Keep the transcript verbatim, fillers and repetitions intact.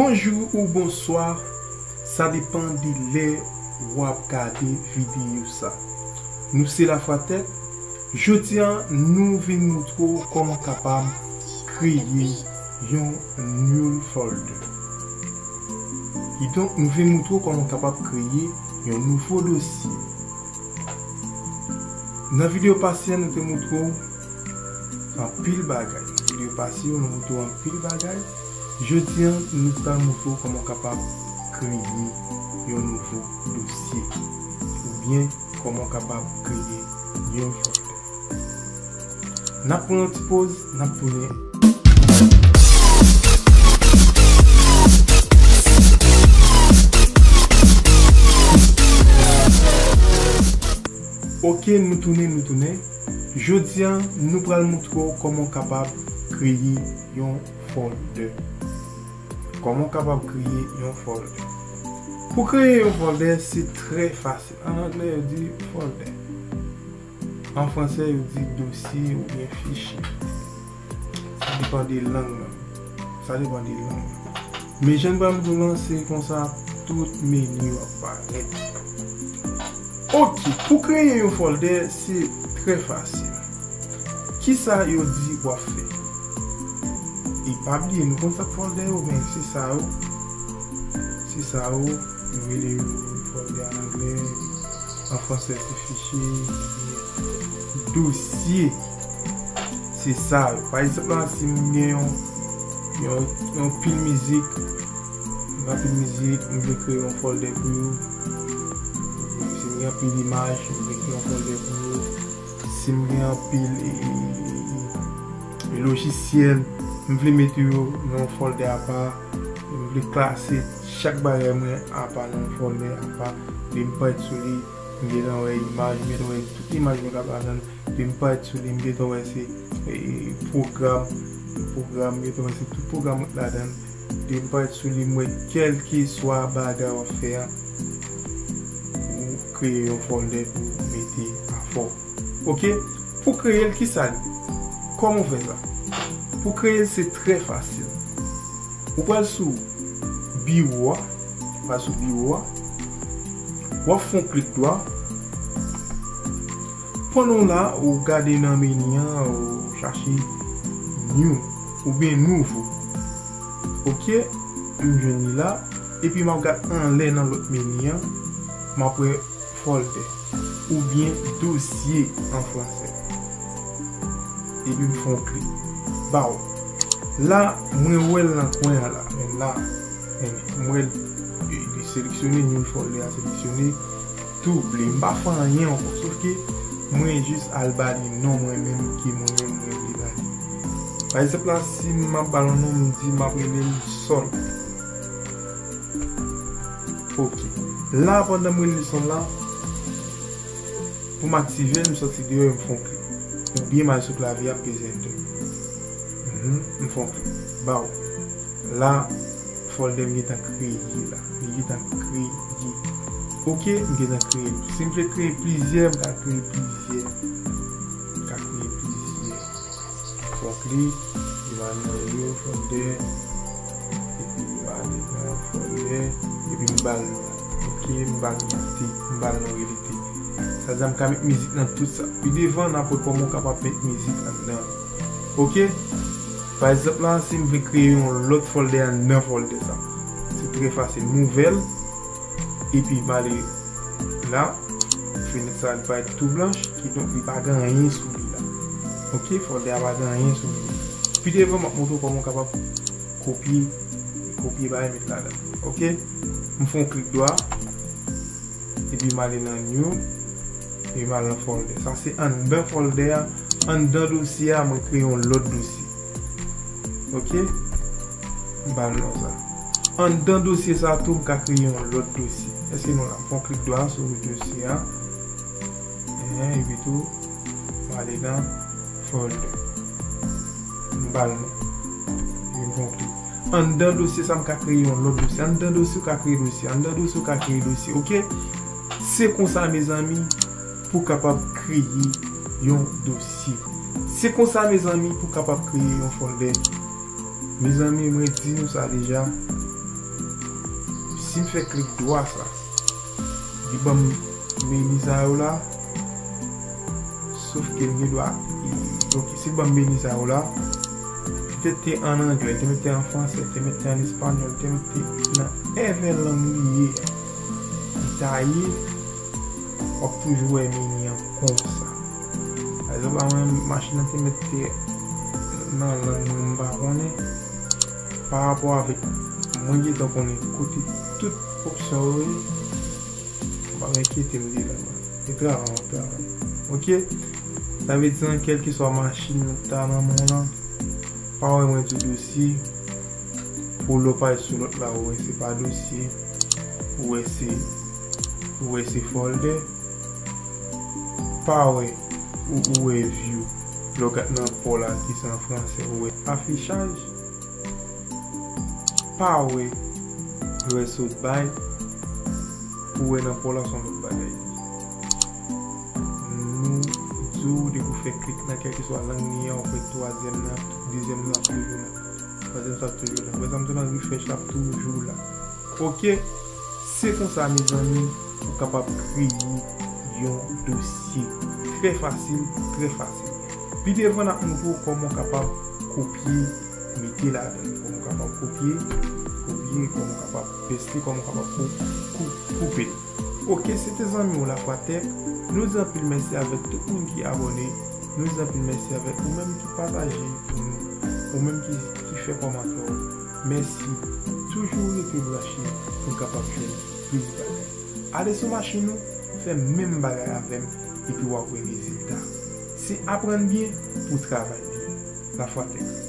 Bonjou ou bonswa, sa depann de lè w ap gade videyo sa. Nou se Lafwatèk. Jodi a, nou vin moutre w kòman w kapab kreye yon new folder. Kidonk, nou vin moutre w kòman w kapab kreye yon nouvo dosye. Nan videyo pase a, nou te moutre w anpil bagay. Nan videyo pase yo, nou moutre w anpil bagay. Jodi a, nou pral moutre w kòman w kapab kreye yon nouvo dosye. Oubyen, kòman w kapab kreye yon folder. N ap pran yon ti poz, n ap tounen. Ok, nou tounen, nou tounen. Jodi a, nou pral moutre w kòman w kapab kreye yon folder. Kòman w kapab kreye yon folder? Pou kreye yon folder, se trè fasil. An anglè, yo di folder. An fransè, yo di dosye oubyen fichye. Sa depann de lang nan. Sa depann de lang nan. Men jan m pral di w lan, se konsa tout meni yo ap parèt. Ok, pou kreye yon folder, se trè fasil. Kisa yo di w ap fè? E pa bliye, nou konn sa k folder yo, men se sa yo. Se sa yo, yo rele yo folder an anglè, an fransè se fichye, dosye. Se sa yo. Pa egzanp la, si m gen yon, yon, yon pil mizik, m gen anpil mizik, m vle kreye yon folder pou yo. Si m gen anpil imaj, m vle kreye yon folder pou yo. Si m gen anpil, e, e, e, e, e lojisyèl, m vle mete yo nan yon folder apa, m vle klase chak bagay mwen apa nan yon folder apa, lè m parèt sou li, m gentan wè imaj, m gentan wè tout imaj mwen k ap ladan l, lè m parèt sou li, m gentan wè se, e, pwogram, pwogram, m gentan wè se tout pwogram mwen k ladan l, lè m parèt sou li, m wè kèlkeswa bagay w ap fè a, ou kreye yon folder pou w mete afè w. Ok? Pou kreye l, kisa l ye? Kòman w fè sa? Pou kreye l, se trè fasil. Ou pral sou biwo a, ou pral sou biwo a, w ap fè yon klik dwa. Pandan w la, ou gade nan meni an, ou chache new, oubyen nouvo. Ok, m jwenn li la. Epi m ap gade anlè nan lòt meni an, m ap wè folder, oubyen dosye an fransè. Epi m fè yon klik. Baw. La, mwen wè l nan kwen an la. Men la, men m wè l, li, li seleksyone, new folder a seleksyone, double. M pa fè anyen ankò, sof ke mwen jis al ba li non mwen menm ke mwen menm mwen vle ba li. Pa egzanp la, si m ap ba l yon non, m di m ap rele l Sòn. Ok. La, pandan m rele l Sòn la, pou m aktive l, m soti deyò e m fè yon klik. Oubyen m al sou klavye a, m peze enter. Mhm, m fè yon klik. Baw. La, folder m gentan kreye la. Li gentan kreye. Ok, m gentan kreye. Si m vle kreye plizyè, m ka kreye plizyè. M ka kreye plizyè. Fè yon klik, li va nan new folder, epi li va ale nan folder, epi m ba l non. Ok, m ba l non T, m ba l non rele T. Sa di m ka met mizik nan tout sa. Pi devan, n ap wè kòman w kapab met mizik anndan. Ok? Pa egzanp la, si m vle kreye yon lòt folder anndan folder sa, se trè fasil. M ouvè l, epi m ale la, fenèt sa li parèt tou blanch, kidonk li pa gen anyen sou li la. Ok, folder a pa gen anyen sou li. Pi devan, m ap montre w kòman w kapab kopye, kopye bagay, met ladan. Ok, m fè yon klik dwa, epi m ale nan new, epi m al nan folder. Sa se anndan folder a, anndan dosye a, mwen kreye yon lòt dosye. Ok, m ba l non sa. Anndan dosye sa tou, m ka kreye yon lòt dosye. Èske nou la? M fè yon klik dwa sou dosye a. Ehe, epi tou, m ale nan folder. M ba l non. Epi m fè yon klik. Anndan dosye sa, m ka kreye yon lòt dosye. Anndan dosye, ou ka kreye dosye. Anndan dosye, ou ka kreye dosye. Ok? Se konsa, mezanmi, pou kapab kreye yon dosye. Se konsa, mezanmi, pou kapab kreye yon folder. Mezanmi, mwen di nou sa deja. M fè klik dwa sa. Li ban m meni sa yo la. Sof ke m gen dwa. Ok, si l ban m meni sa yo la. Li te mete an anglè, li te mete an fransè, li te mete an espanyòl, li te mete nan èvè lang li ye a. Li ta ye, w ap toujou wè meni an konsa. Pa egzanp, la mwen, machin nan te mete nan lang mwen, m pa konnen. Pa rapò avèk mwen gentan konnen kote tout opsyon yo ye, m p ap enkyete m de lang lan. E travay, w ap travay. Ok? Sa vle di, kèlkeswa machin ou ta nan men w lan, pa wè mwen di w dosye, pou lè w pase sou lòt la, ou wè se pa dosye, ou wè se, ou wè se folder, pa wè, ou, ou wè view, lè w gad nan pò la ki se an fransè, ou wè afichaj, pa wè rès ou bay, ou wè nan pò la se yon lòt bagay. Nou di w depi w fè klik nan kèlkeswa lang li an, ou fè twazyèm nan, dezyèm nan ap toujou la. Twazyèm sa ap toujou la. Wè sa m te nan refresh la ap toujou la. Ok? Se konsa, mezanmi, ou kapab kreye yon dosye. Trè fasil, trè fasil. Pi devan, n ap montre w kòman w kapab kopye, mete ladan l. Kòman w kapab kopye, kopye, kòman w kapab peste, kòman w kapab kou-, kou-, koupe l. Ok, se te zanmi w Lafwa Tech. Nou di anpil mèsi avèk tout moun ki abòne. Nou di anpil mèsi avèk ou menm ki pataje pou nou, ou menm ki, ki fè kòmantè w. Mèsi. Toujou rete branche pou n kapab jwenn plis bagay. Ale sou machin ou, fè menm bagay avè m, epi w ap wè rezilta. Se aprann byen pou travay byen. Lafwa Tech.